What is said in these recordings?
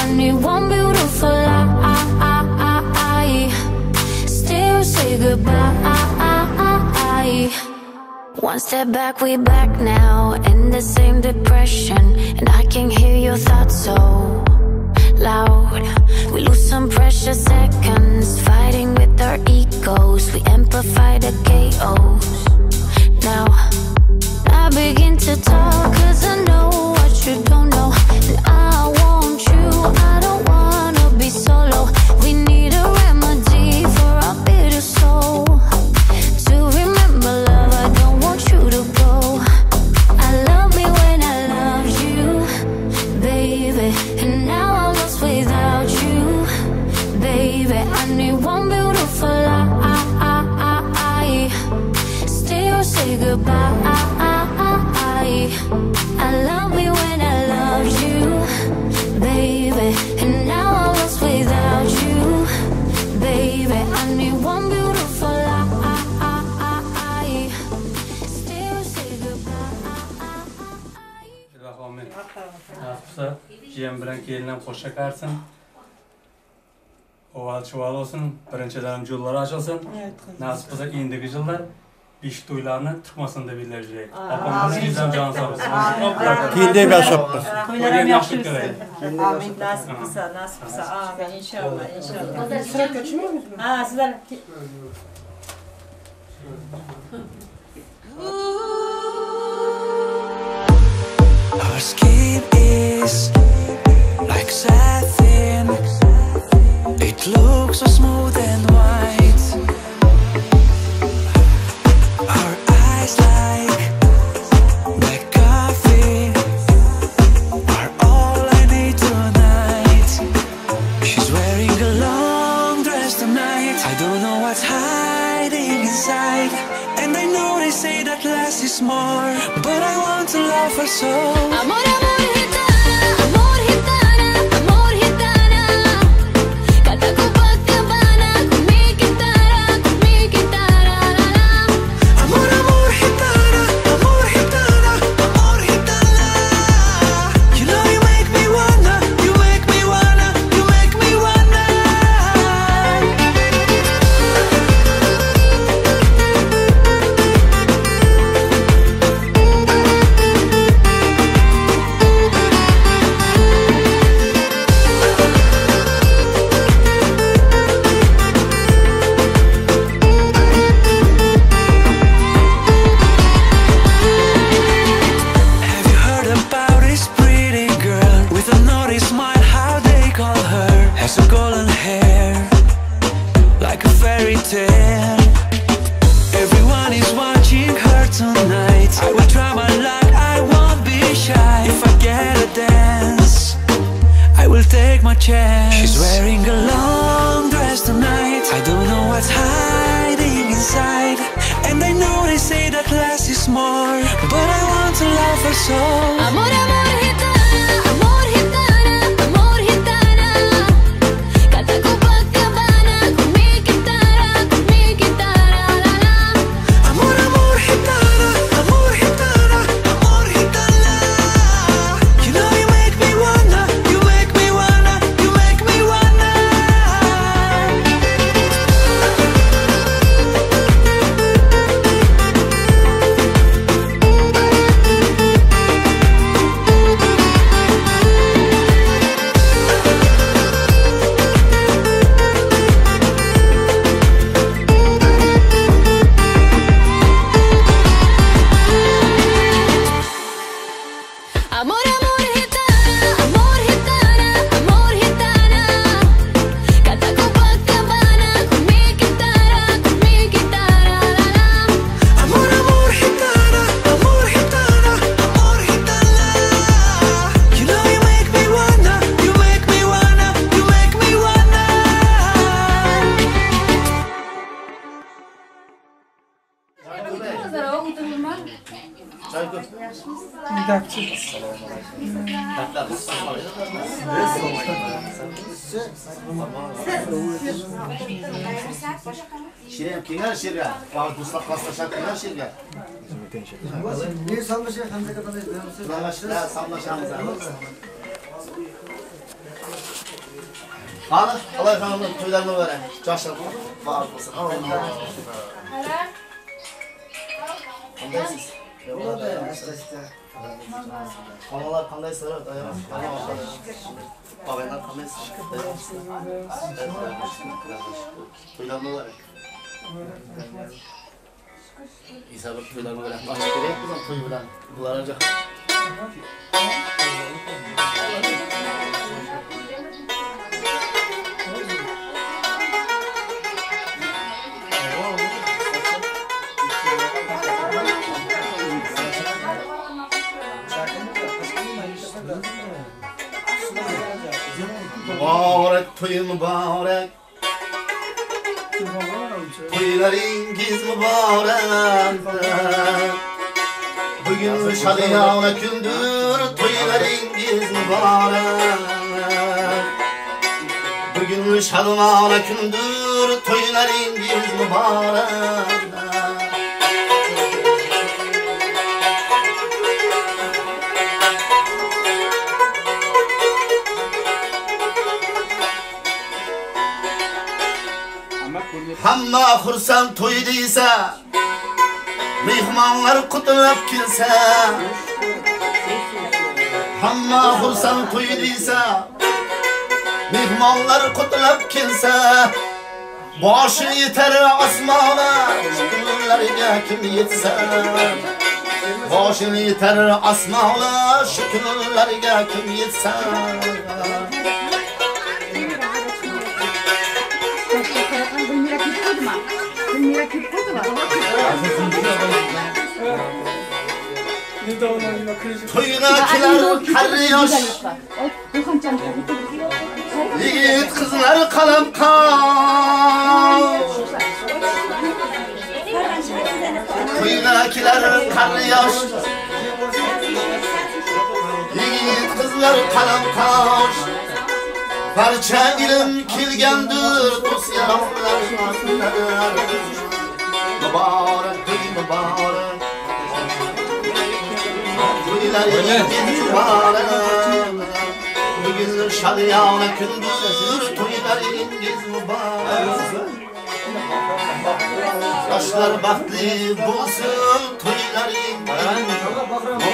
I need one beautiful lie. Still say goodbye. One step back, we back now in the same depression, and I can hear your thoughts so loud. We lose some precious seconds fighting with our egos. We amplify the chaos. Now I begin to talk 'cause I know what you don't know, and I want you. I don't wanna be solo. We need a remedy for our bitter soul. To remember love, I don't want you to go. I love me when I loved you, baby, and now I'm lost without you, baby. I need one beautiful lie. Still say goodbye. I love me when I loved you, baby, and now I'm lost without you, baby. I need one beautiful lie. Still say goodbye. Ilohi amin. Nasip bolsa, jiýen bilen gelinem hoşça garsyn. Owal çuwal bolsun, birinjiden jollar açylsyn. Nasip bolsa indiki jyllar bişik toýlaryny Türkmenistanda birleşdirek. Apam bilen ejam jany sag bolsun. Kinde başapdyr. Toýlaram ýagşy ötgereý. Amin nasip bolsa, nasip bolsa. Amin inşallah, inşallah. Ha, sizler Her skin is like satin. It looks so smooth and white. Her eyes like black coffee are all I need tonight. She's wearing a long dress tonight. I don't know what's hiding inside. And I know they say that less is more, but I want to love her so. Amor, amor gitana, amor gitana, amor gitana. Canta Copacabana con mi guitarra, con mi guitarra, la la. Amor, amor gitana, amor gitana, amor gitana. You know you make me wanna, you make me wanna, you make me wanna. Have you heard about this pretty girl with a naughty smile? How they call her? Has a golden hair, like a fairy tale. Everyone is watching her tonight. I will try my luck, I won't be shy. If I get a dance, I will take my chance. She's wearing a long dress tonight. I don't know what's hiding inside. And I know they say that less is more, but I want to love her so. Amor, amor gitana, amor gitana, amor gitana. Canta Copacabana con mi guitarra, con mi guitarra, la la. Amor, amor gitana, amor gitana, amor gitana. You know you make me wanna, you make me wanna, you make me wanna. Amor, amor gitana, amor gitana, amor gitana. Canta Copacabana con mi guitarra, con mi guitarra, la la. Amor, amor gitana, amor gitana, amor gitana. You know you make me wanna, you make me wanna, you make me wanna. Şirem kenar şirge. Bak dostlar paslaşak kenar şirge. Ne sallaşıyor? Hamza kadar Sallaşamız. Hany, Alaý hanymyň toýlary mübärek. Jaşlar bar bolsun. Kandaýsyz? Halalar kandaýsyzlar? Agaylar kandaýsyz? Toýlar mübärek. İsa bir toýlar mübärek. Açyk gerek biziň toý bilen. Bulara ja. Mübarek toý mübarek. Toýlaryňyz mübarek. Bugün şadyýana gündür toýlaryňyz mübarek. Bugün şadyýana gündür toýlaryňyz mübarek. Hamma xursand to'y desa, mehmonlar qutlab kelsa. Hamma xursand to'y desa, mehmonlar qutlab kelsa. Boshi yetar osmona, shukrlarga kim yetsa. Boshi yetar osmona, shukrlarga kim yetsa. To'yga kelar qari yosh, yigit qizlar qalam qosh. To'yga kelar qari yosh, yigit qizlar qalam qosh. Barcha ilm kelgandir do'st yarovlar. Mübarek to'y mübarek. To'ylaringiz mübarek. Bugün şadyana gündür to'ylaringiz mübarek. Yoshlar baxtli bo'lsin to'ylaringiz mübarek.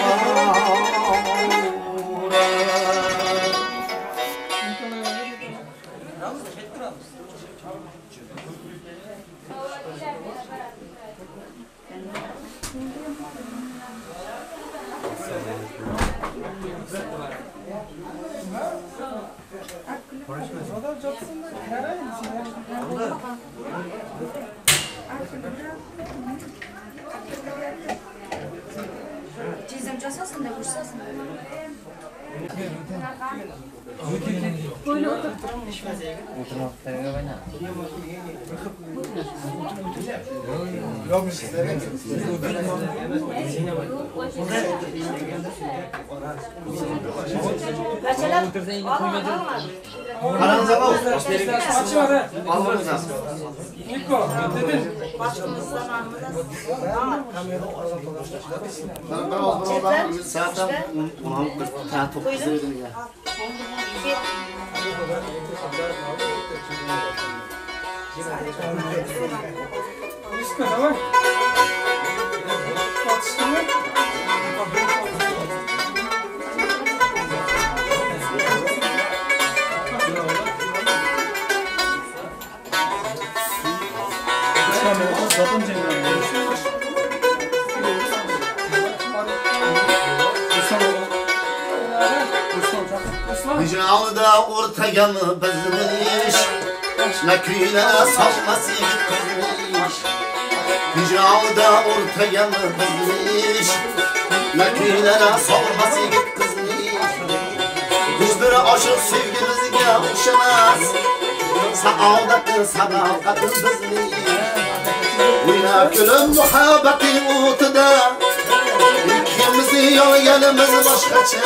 Cizem jasasın da vurşasın. Hicran'da ortaya bezmiş, ne küyle salması kızmış. Hicran'da ortaya bezmiş, ne küyle salması kızmış. Hiçbir aşık sevgimizge okşamaz, saadetin sadakatin bizmiş. Oyna gülüm muhabbetin otuda, ikimizi yolganimiz başkaça.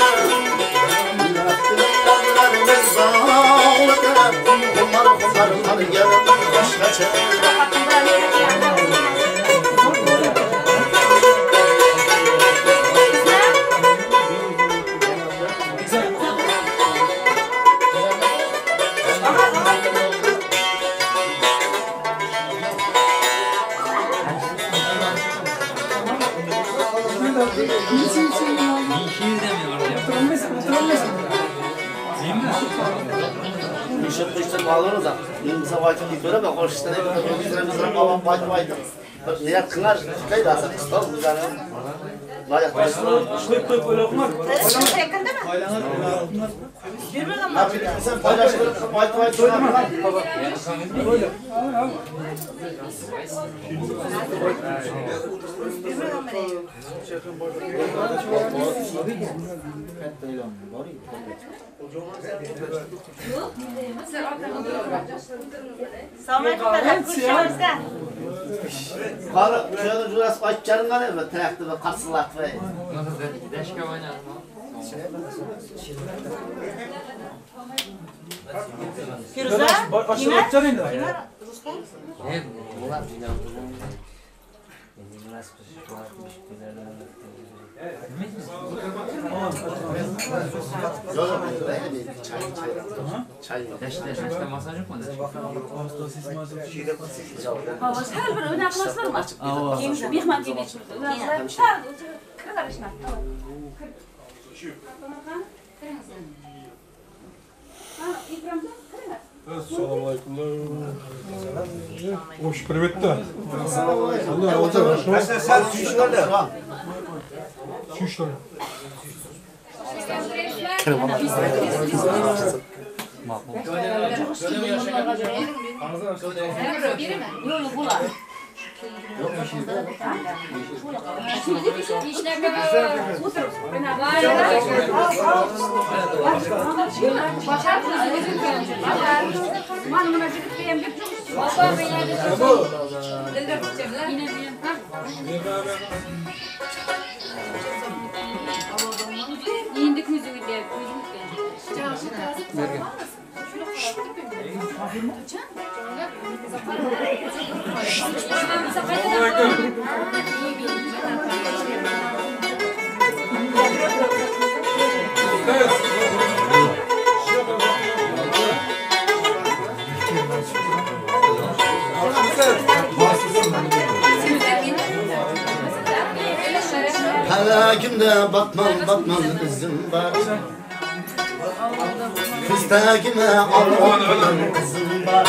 Assalomu alaykum. Xoş, privet da. Suyuşlar. Pelekimde batman batman izim var. Kızdakine Allah'ın kızım var.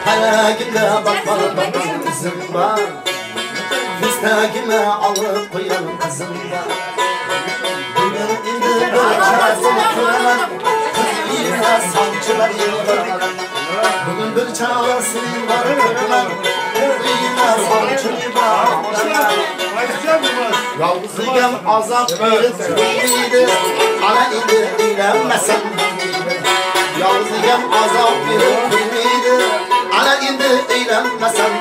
Pelekimde batman batman izim var. Kızdakine alıp koyan kızım var. Bugün indi bir çaresini köremen, kız yine sancılar yıldırar. Bugün bir çaresini var köremen, kız yine sancılar Yalnızlıgam azap verip idi, ana idi ilenmesem. Yalnızlıgam azap verip idi, ana indi ilenmesem.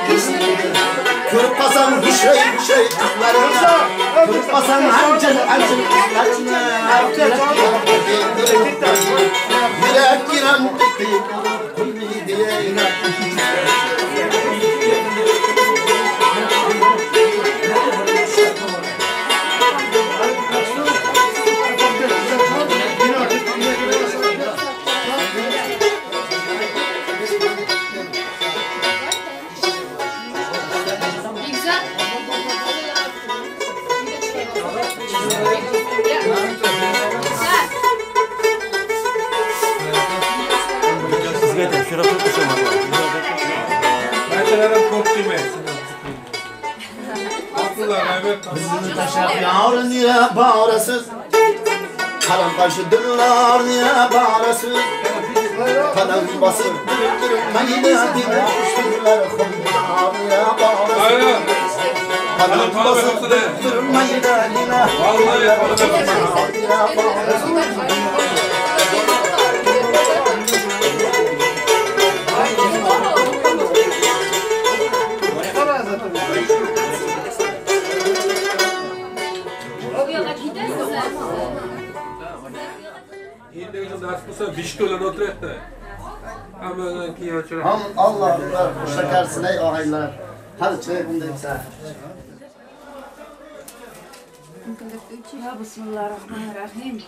Görüp basam hüşey hüşey kızlarına, görüp basam hancır hancır kızlarına. Yürek girem gitti, kulmi diye. Bizni taşlap yar niye bağrasız? Kalem karşı dırlar niye bağrasız? Kalem basıp dırır meyne dine xumlar niye bağrasız? Kalem basıp dırır meyne dine niye bağrasız? Allah Allah, şekersin ey ağaylar. Hadi çay bunu da Ya Bismillahirrahmanirrahim.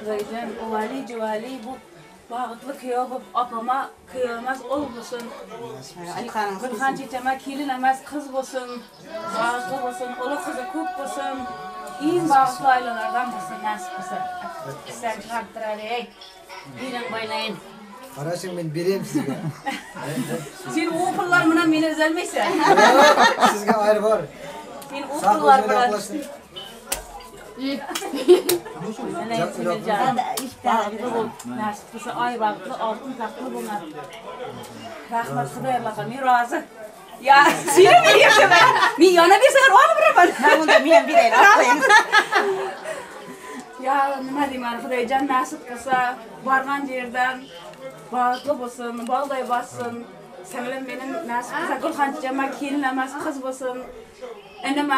Zaydan ovali civali bu bag'itli kuyov bo'lib opama kuyov emas o'g'il bo'lsin. Gulxan chechama kelin emas qiz bo'lsin. Bag'itli bo'lsin, o'g'li qizi ko'p bo'lsin. Eng bag'itli oilalardan bo'lsin, nasib qilsa. Ishdan chiqarib turaylik. Biriň boýlaýyn. Garaşyň men berem sizge. Sen o pullar bilen meni üzelmeýsen. Sizge aýry bar. Sen o pullar bilen. Bagtly bol. Nasip bolsa aý bagtly, altyn tagtly bolar. Rahmat Hudaýlaga men razy. Ya seni berýärsen. Men ýana berseň ony beraman. Ha onda men bereýin. Ya nima diýmen Hudaýjan nasip bolsa bargan ýerden bagtly bolsun, balday bassyn. Siňlim meniň nasip bolsa Gülhanjama kelin emas gyz bolsun. Inim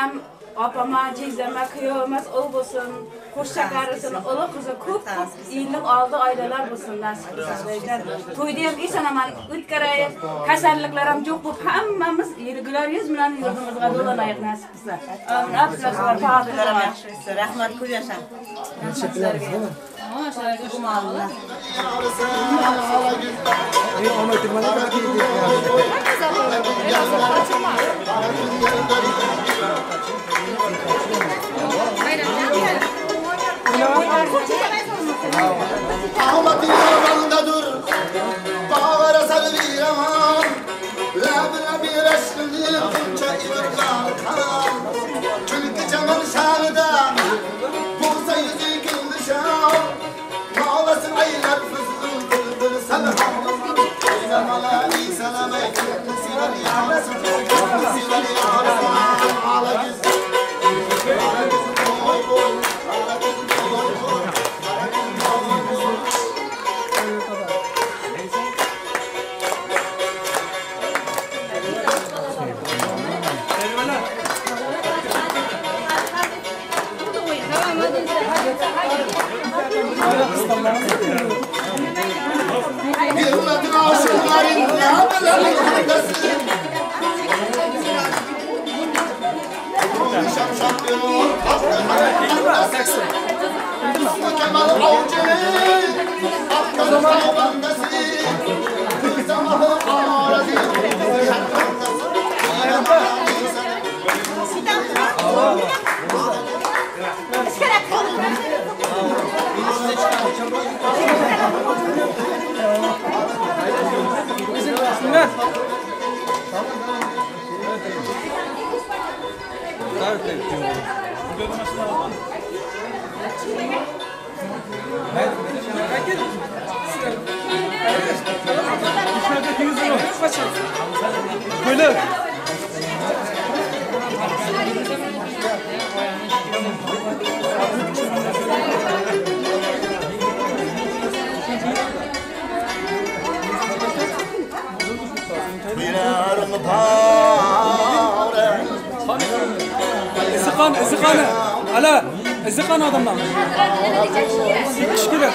apama, jeýzeme kýew emas ol bolsun. Hoşça garysyn, uly gyzy köp-köp ilniň aldy aýlalar bolsun nasip bolsa Hudaýjan. Toýda hem esen-aman ötkeräýik. Kasallikler hem ýok bolup hammamyz ýeri güler ýüz bilen ýurdumyzga dolanaýyk nasip bolsa. Amin. Abdullah Bagtlylar ýagşy etsin. Rahmat köp ýaşaň. Ala, iziqon odamlar. Ish kerak.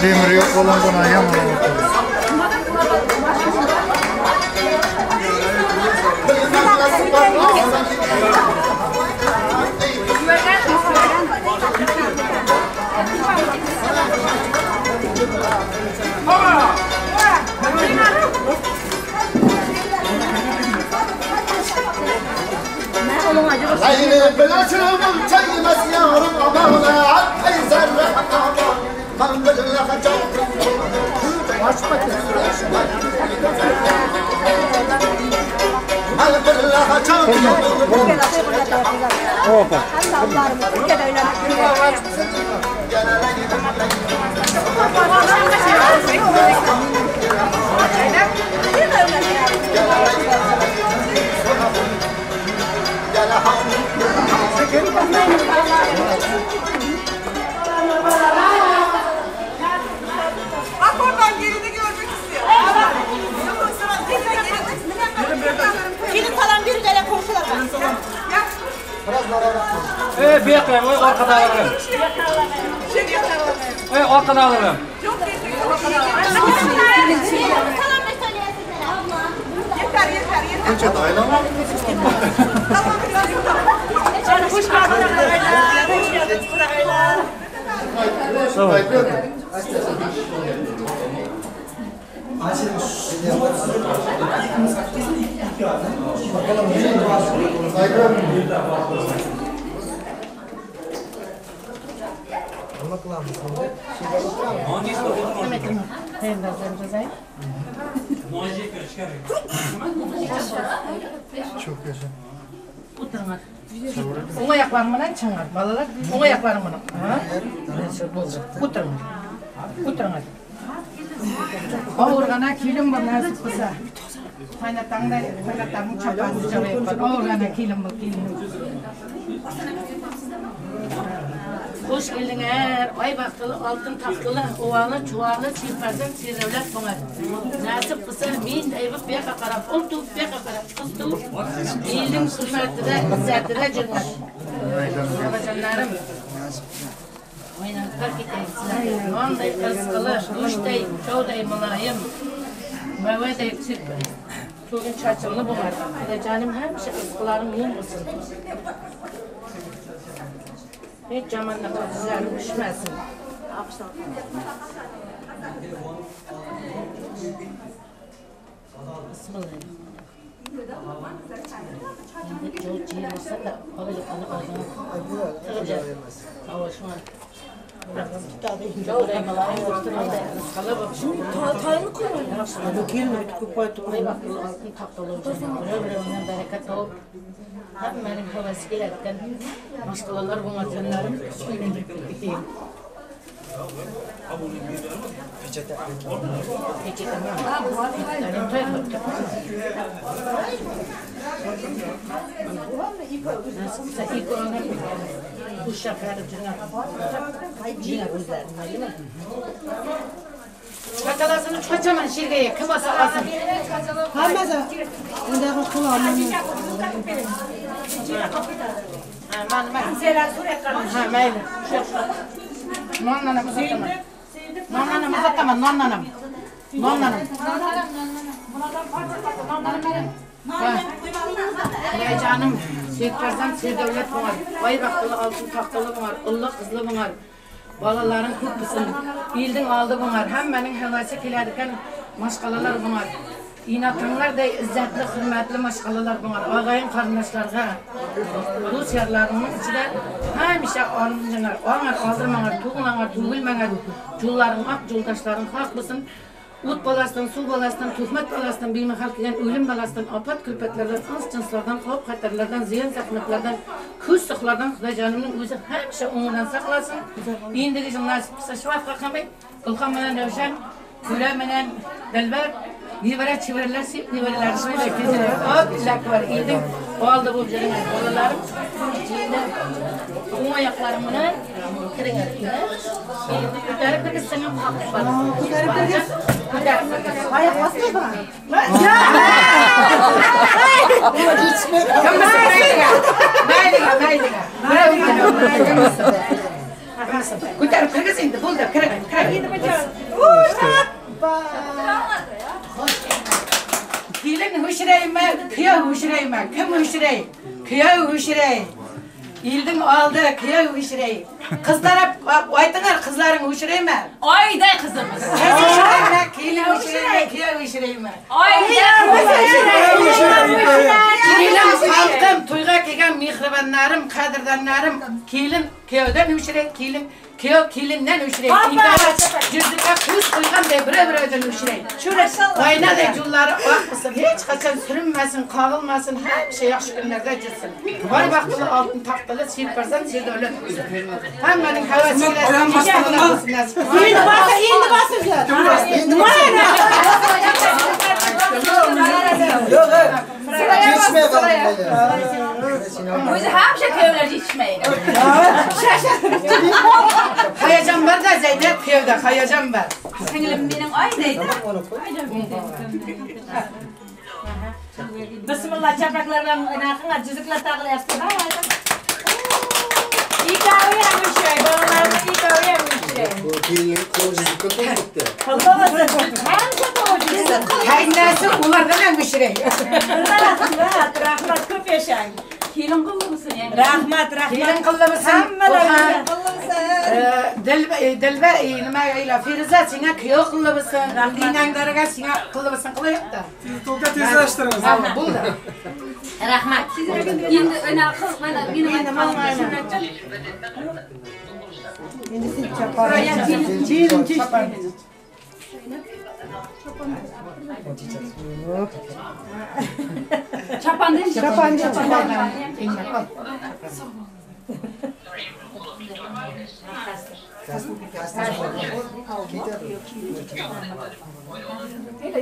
Demir yok olan buna yaman Bak oradan gelini görmek istiyor. Gelin falan bir gele komşular var. Ey bu yoqqa, oy orqada alırım. Ey orqada alırım. Yeter yeter yeter. Hoş geldiniz. Hoş geldiniz. Çok güzel. Oturma. Oň aýaklaryň bilen çyňar. Balalar oň aýaklaryň bilen. Ha? Boldy. Oturma. Oturma. Awurgana kelin bol nasip bolsa. Kaýnataňda kaýnataňyň çapasy jaýyp bar. Awurgana kelin bol kelin. Hoş geldiňer. Aý bagtly, altyn tagtly, owaly, çuwaly, çirperden çirrewlek boňar. Nasip bolsa men eýbip beýaka garap, ol tuwup beýaka garap, gyz tuwup, iliň hürmetine, izzetine jürňer. Babajanlarym. Oýnalyp giteýin sizlerge. Nonday yzgyly, guşday, çowday mylaýym, möwedeý çirp, çogün çaçymly boňar. Hudaýjanym hemişe yzgylaryň mol bolsun. Hiç ýamanlyga düzärim düşmesin. Hemmäniň höwesi gelerken maşgalalar buňa janlarym gideyim. Çatalasını çataman şirgeye kim alsa alsın. Hammasi undaqa qila olmayman. Ha, man, ha, mayli. Nonnanam uzataman. Nonnanam uzataman, nonnanam. Nonnanam. Hudaýjanym, Seyitfarzan Serdöwlet boňar, baý bagtly altyn tagtly boňar, ylly gyzly boňar. Balalaryň köp bolsun, ildiň aldy boňar, hemmäniň höwesi kelediken maşgalalar boňar. Inataňlarday izzetli, hürmetli maşgalalar boňar. Agaýyn garyndaşlarga, dost ýarlarynyň içinde hemişe alynjyňar, aňar aldyrmaňar, tugmaňar, tugulmaňar, jollaryň ak, joldaşlaryň hak bolsun. Ot balasyndan, suw balasyndan, töhmet balasyndan, bimahal kelgen ölüm balasyndan, apat külpetlerden, yns-jynslardan, howp-hatarlardan, zyýan-zähmetlerden, köz-suhlardan Hudaýjanymyň özi hemişe oňundan saklasyn. Indigi ýyl nasip bolsa şu wagtga kamay Ilham bilen Röwşen, Töre menen Dilber, nebere çebereler sep nebereler şöyle keziler. Hop, illaki bar. Ildiň aldy bolup jürüňer balalarym. Oň aýaklaryň bilen kiriňer. Göterip kirgizseň hem hakyň bar. Göterip kirgiz. Göterip kirgiz. Aýak basma ba. Göterip kirgiz indi, boldy, kiriň, kiriň. Gelin höşüreýme, küýew höşüreýme, kim höşüreý? Küýew höşüreý. Ildiň aldy, küýew höşüreý. Kyz tarap aýtyňlar, kyzlaryň höşüreýme. Aýdaý kyzymyz. Kyz höşüreýme, gelin höşüreýme, küýew höşüreýme. Gelin halkym, toýga kelgen mähribanlarym, gadyrdanlarym, gelin küýewden höşüreý, gelin Küýew kelinden öşüreý, Ýüzüne köz goýganday bire-birewden öşüreý. Gaýnaday jollary ak bolsun, hiç haçan sürünmesin, kagylmasyn, hemişe ýagşy günlerde jürsün. Baý bagtly, altyn tagtly, serparzan, serdöwlet bolsun. Hemmäniň höwesi bilen bolsun nesip etsin. Indi bas, indi basacak. Özi hemişe küýewler ýetişmeýär. Haýajan bar-da Zeýnep küýewde haýajan bar. Siňlim meniň aýdaýda. Bismillah çapaklar bilen oýnakyňa jüzükler tagylýarsyň. Ikawy hem üşüýär, balalarymyz ikawy hem üşüýär. Kaýnasy olardan hem öşüreý. Rahmat, rahmat köp ýaşaň. Gelin gyllymysyn ýeňňe? Rahmat, rahmat. Gelin gyllymysyn? Hammalarňyza. Dilber, nima ýa Firuza seňe küýew gyllymysyn? Diňäňleriňe seňe gyllymysyn gylaýykda. Siz tolka tezleşdiriňiz. Boldy. Rahmat. Indi öne gyz mana meniň Endi sen çapar. Gelin çeşit. Çapan değil mi? Çapan değil, çapan.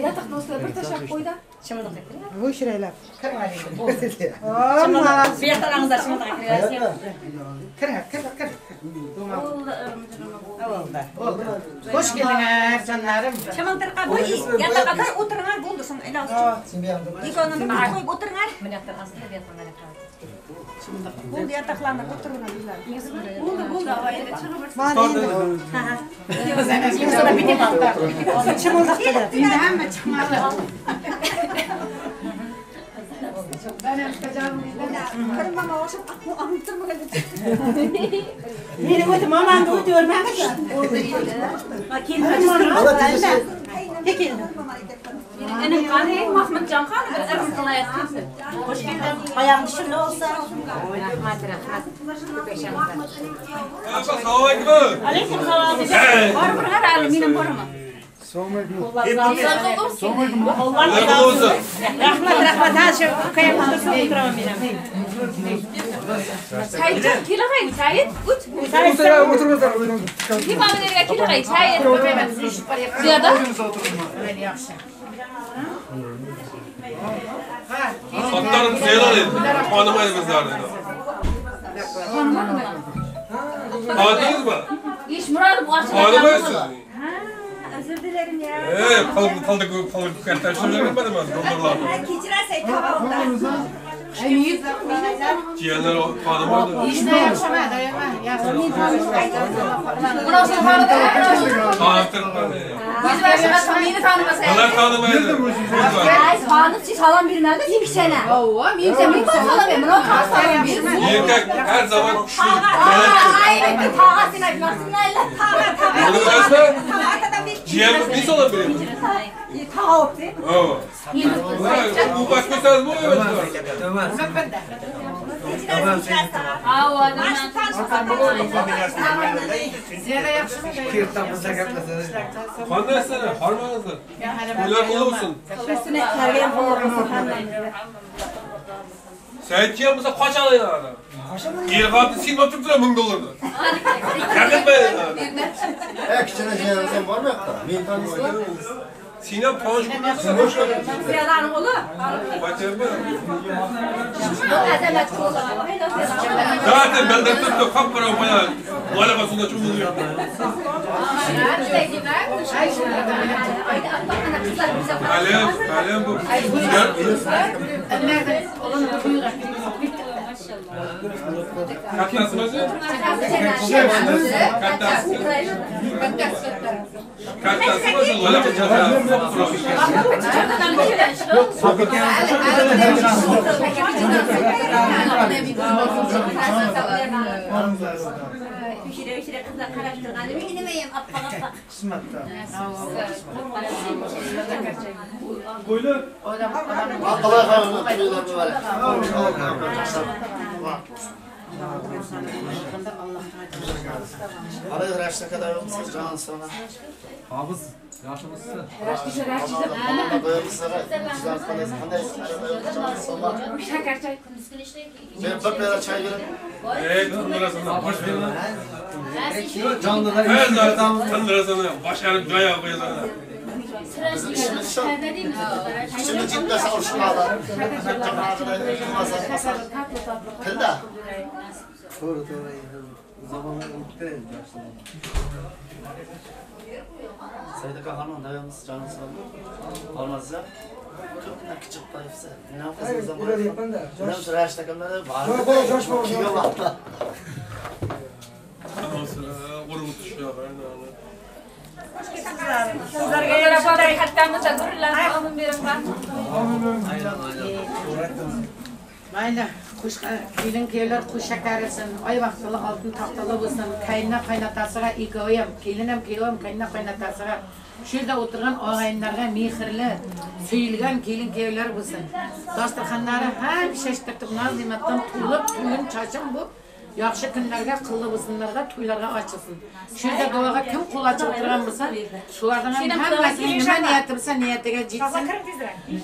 Yatakda olsa bir taşak koy da. Öşüreýler. Bu ýakdan çymyldyk kirýär. Kir, kir, kir. Oldu. Hoş geldiňiz janlarym. Çymyldyrka bu ýataka bir oturyňar boldy soň ele Ikonunu bir koyup oturyňar. Boldy ýataklarynda oturyňar. Buldu buldu. Çymyldyk Indi hemme çykmaly. Meniň ötüm mamamda ötü görmäňiz. Enem kany, Mahmutjan kany bir yrym kylaýat kimse. Hoş geldin. Aýagyň şunda bolsa. Rahmat, rahmat. Köp ýaşaňyzlar. Assalamu alaykum. Aleyküm salam. Bar bir her menem barmy? Allah olsun. Rahmat, rahmat. Ha şu kaýak otursa oturamam menem. Saýyt kila gay, Saýyt. Uç. Kim abi nereye kila gay, Saýyt. Ziyada. Hatlarım zeylal edin. Tanımayız bizlerden. Tanıdınız mı? İş Murat bu açık. Tanımayız siz. Özür dilerim ya. Ee, kalıp kalıp kalıp kardeşlerle gitmedim ben doktorlar. Keçirerse tamam da. Ciğerler o tanımadı. Işine ýagşama, daýama. Tanıtırım ben. Biz başına meni tanımasa. Bunlar tanımaydı. Ay tanıp siz halam bilmedi ki sene. Hawa, men Sen bir salam ver, Murat salam bir. Erkek her zaman güçlü. Ay evet, tağa sen aytmasın ayla. Tağa tağa. Bunu bilemezsen Atadan bir ciğer bir olabilir. Tağa optu. Evet. Bu başka bu evet. Ziyada ýagşymy? Kandaysana, harmanızlar. Uylar bolu olsun. Sen ciğer olsa kaç alayım adam? Geri silmem tuttular 1000 dolarını. Yardım edin. E kichkina jiyaningizam bormi yoqda? Men tanıysizlar? Sinem tanış Ziyadan oğlu. Zaten benden tuttu kapkara bayağı. Alakasında çok oluyor. Kalem, kalem bu. Kattası nasıl? Kattası. Kattası nasıl? Üşüre kızlar karıştırgan. Nima ham appak appak. Qismatda. Qo'ylar. Allah to'ylar muborak. Qalay rashta kadar yo'qsiz jon sona. Hafız, yaxshimisiz? Men bir piyola choy bering. Ey, tındırasana, boş ver lan. Canlılar Her zaten tındırasana, baş yarım caya koyasana. Bizim ishimiz shu. Kuchimiz yetmasa urushmadi. Tilda. To'g'ri, to'g'ri. Zamonlar o'tdi, yoshlar. Saida qahramon dayamiz joningiz sog'. Olmasa ko'pna kichik qo'yibsiz. Nima qilsangiz ham Nima rashta qilmadi, bor. Urg'u tushiyor. Sizlarga yarashadi. Kattamizda gurullanib olib beraman. Mayli, qo'sh kelin kuyovlar qo'sh shakarisin, oy vaqtili oltin taxtali bo'lsin, qaynona qaynotasiga ikkovi ham, kelin ham kuyov ham qaynona qaynotasiga, shu yerda o'tirgan og'aynilarga mehrli, suyilgan kelin kuyovlar bo'lsin. Dasturxonlari hamisha shtirtib noz ne'matdan to'lib, to'yin chachin bo'lib, yaxshi kunlarga qilli bo'lsinlarga, to'ylarga ochilsin. Shu yerda duoga kim qo'l ochib o'tirgan bo'lsa, shulardan ham hammasining nima niyati bo'lsa, niyatiga jetsin.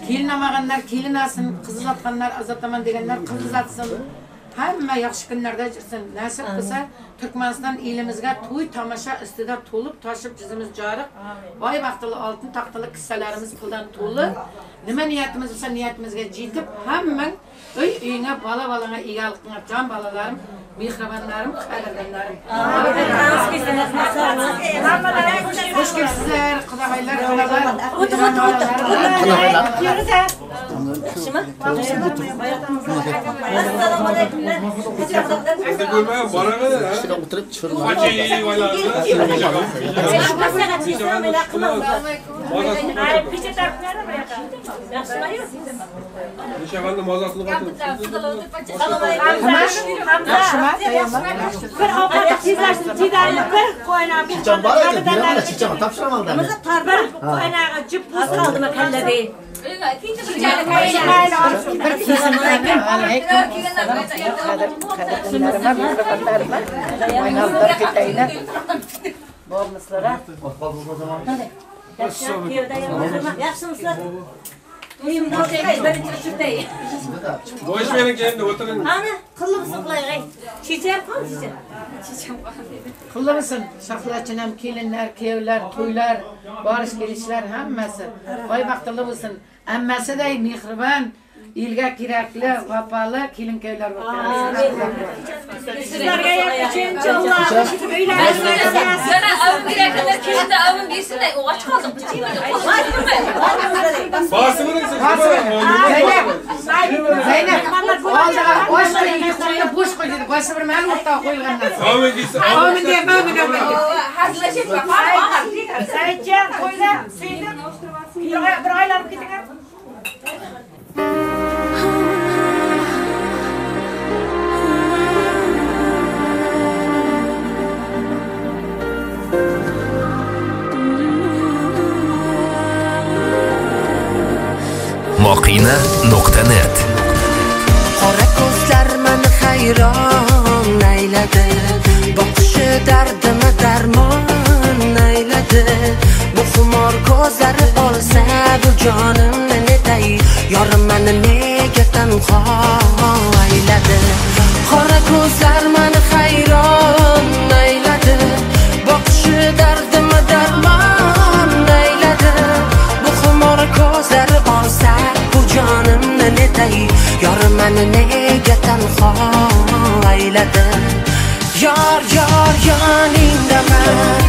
Kelin olmaganlar kelin olsin, qiz uzatganlar uzataman deganlar qiz uzatsin. Hamma yaxshi kunlarda yursin. Nasib qilsa Turkmaniston elimizga to'y tomosha ustida to'lib toshib yuzimiz joriq, boy baxtli oltin taxtli kissalarimiz puldan to'lib, nima niyatimiz bo'lsa niyatimizga yetib, hammang uy uyingga, bola bolangga egalik qilinglar, jon bolalarim, mehribonlarim, qadrdonlarim. Xush kelibsizlar, qudag'aylar, xolalar. O'tir, o'tir, o'tir. Qudag'aylar. Yaxshimi? Assalomu alaykum. Endi ko'rmagan boraman. Shuna o'tirib tushirma. Nishag'anni mazasini Bir ovqat tezlashtirib tezlarni bir qo'yna Chicham bor ekan, beraman, chicham topshiraman da. Bir qo'ynaga jup buz qoldi mahallada. Bir kesimlarga alaykum qadr qadrdonlarima, mehribonlarima, o'ynab ketaylar. Bormisizlar? Yaxshimisizlar? Bosh bering endi o'tiring. Ana, qillimsin qilayg'ay. Checham qol, checham. Checham qol. Qillisin, shahlatchinam, kelinlar, kuyovlar, to'ylar, borish kelishlar hammasi oy baxtli bo'lsin. Hammasiday mehribon, elga kerakli, vafoli kelin kuyovlar bo'lsin. Sizlarga ham uchinchi Alloh Yana avim kerakli, kelinda avim bersin-da, och qoldim. Zaynab, Zaynab, oldiga osh qo'y, ikki qo'lini bo'sh qo'y dedi. Boshi bir ma'lum o'rtaga qo'yilgan narsa. Amin deysiz. Amin deyapman, amin amin. Hazillashib Saidjon, qo'ylar, suyunib. Bir aylanib ketinglar. Moqina.net Qora ko'zlar meni hayron ayladi, boqishi dardimni darmon ayladi. Bu xumor ko'zlari olsa bu jonimni netay, yorim meni nega tanho ayladi. Qora ko'zlar meni hayron ayladi, boqishi dardimni darmon ayladi. Bu Yor yor yoningdaman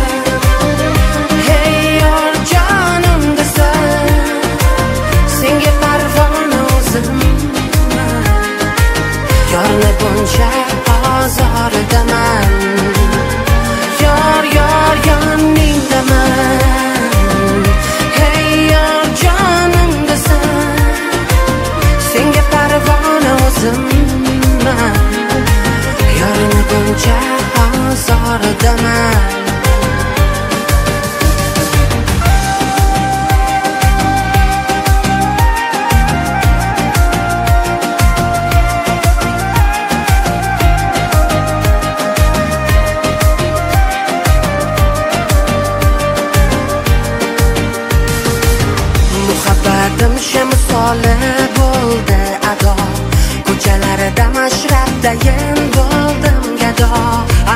Hey yor jonimdasan Senga parvona o'zimman Yorni buncha ozoridaman Yor yor yoningdaman Hey yor jonimdasan Senga parvona o'zimman Yorni buncha ozoridaman Muhabbatim shamsoli bo'ldi ado Ko'chalarida mashrabdayin bo'ldim gado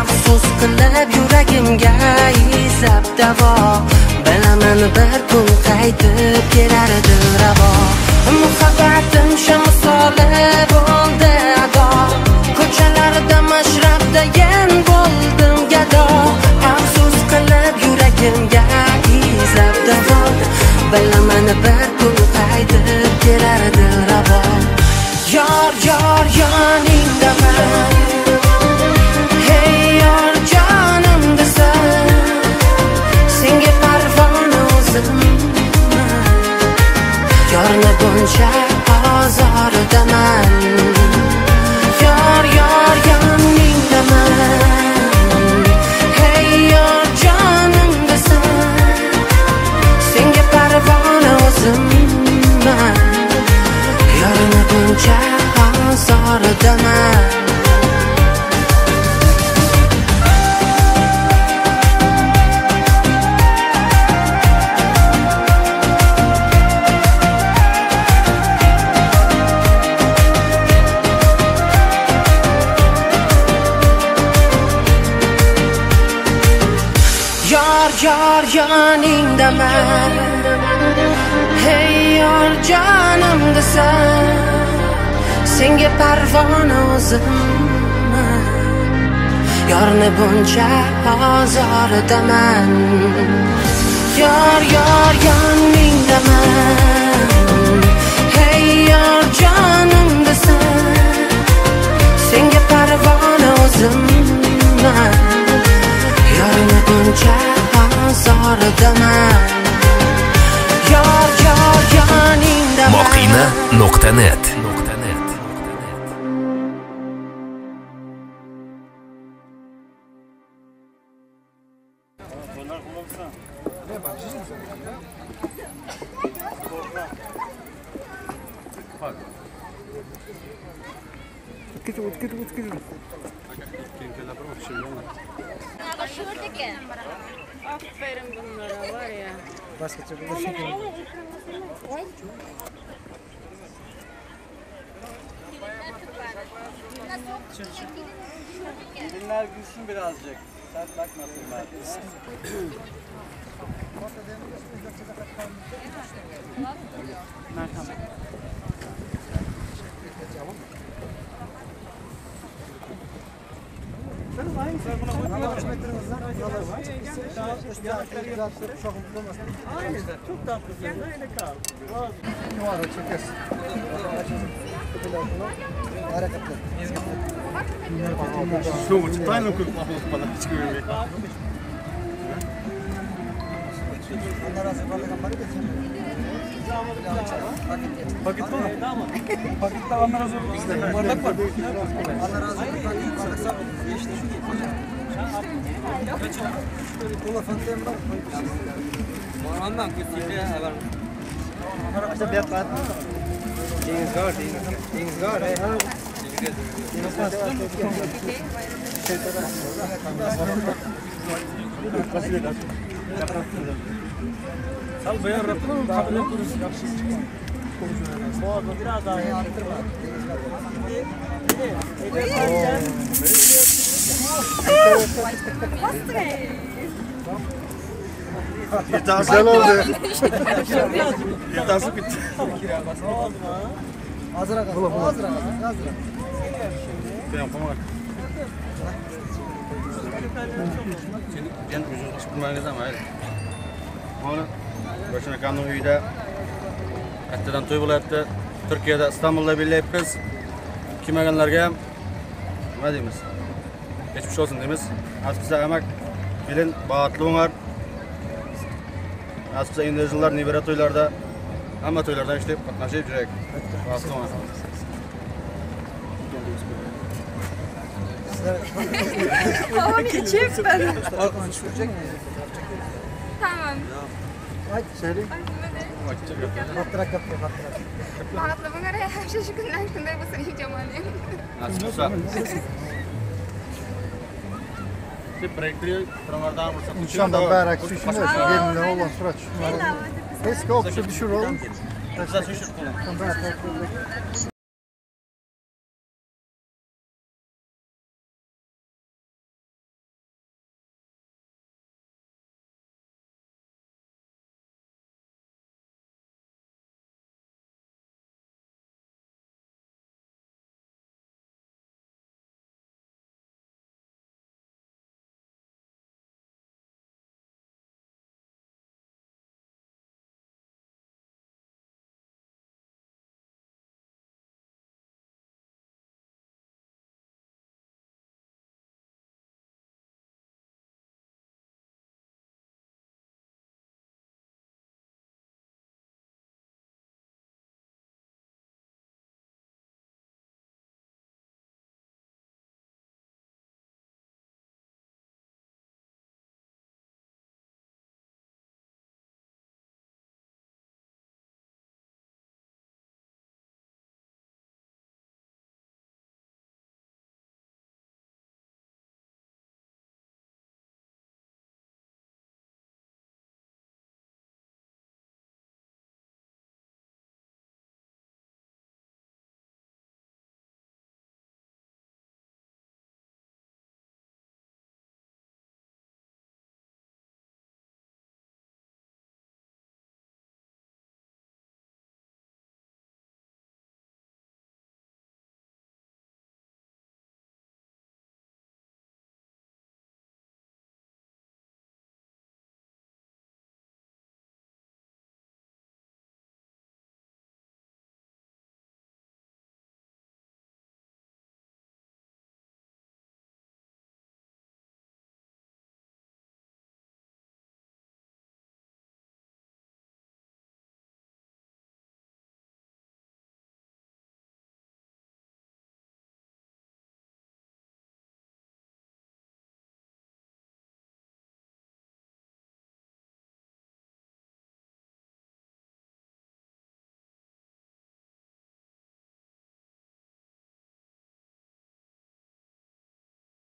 Afsus qilib yuragimga izlab davo Bilaman bir kun qaytib kelar dilrabo Muhabbatim shamsoli bo'ldi ado Ko'chalarda mashrabdayin bo'ldim gado Afsus qilib yuragimga izlab davo Bilaman bir kun qaytib kelar dilrabo Yor yor yoningdaman Hey yor jonimdasan Senga parvona o'zimman Yorni buncha ozoridaman Yor yor yoningdaman Hey yor jonimdasan Senga parvona o'zimman Yorni buncha ozoridaman Yor yor yoningdaman Hey yor jonimdasan Senga parvona o'zimman Yorni buncha ozoridaman Yor yor yoningdaman Hey yor jonimdasan Senga parvona o'zimman Yorni buncha ozoridaman Yor yor yoningdaman Moqina.net Aferin bunlara var ya. Gelinler gülsün birazcık. Sert bakmasınlar. Aynen. Çok tatlısın. Öyle kal. Paket var mı? Pakette Allah razı olsun. Bardak var. Allah razı olsun. Sal bayar rapını kabul etiriz. Biraz daha arttırma. Güzel oldu. Yetası bitti. Azra azra azra. Sen yüzünü açıp bilmeniz ama hayır. Onu Röşen akamның үйде Әттеден той bo'lyapti. Turkiyada İstanbulda birlayapmiz. Kelmaganlarga ham nima deymiz? Geçmiş olsun deymiz. Nasip bo'lsa amak kelin baxtli bo'lar. Nasip bo'lsa endi yillar nevara to'ylarda hamma to'ylarda ishlab qatnashib yuraylik. Baxtli bo'lar. Babam içip ben. Tamam. Söyle. Baxtli bo'lar, hamisha shu kunlar shunday bo'lsin jamoalim. Nasip bo'lsa. İnşallah barak düşünüyorsun. Gelinle olan surat şunları. Eski okşu düşür oğlum.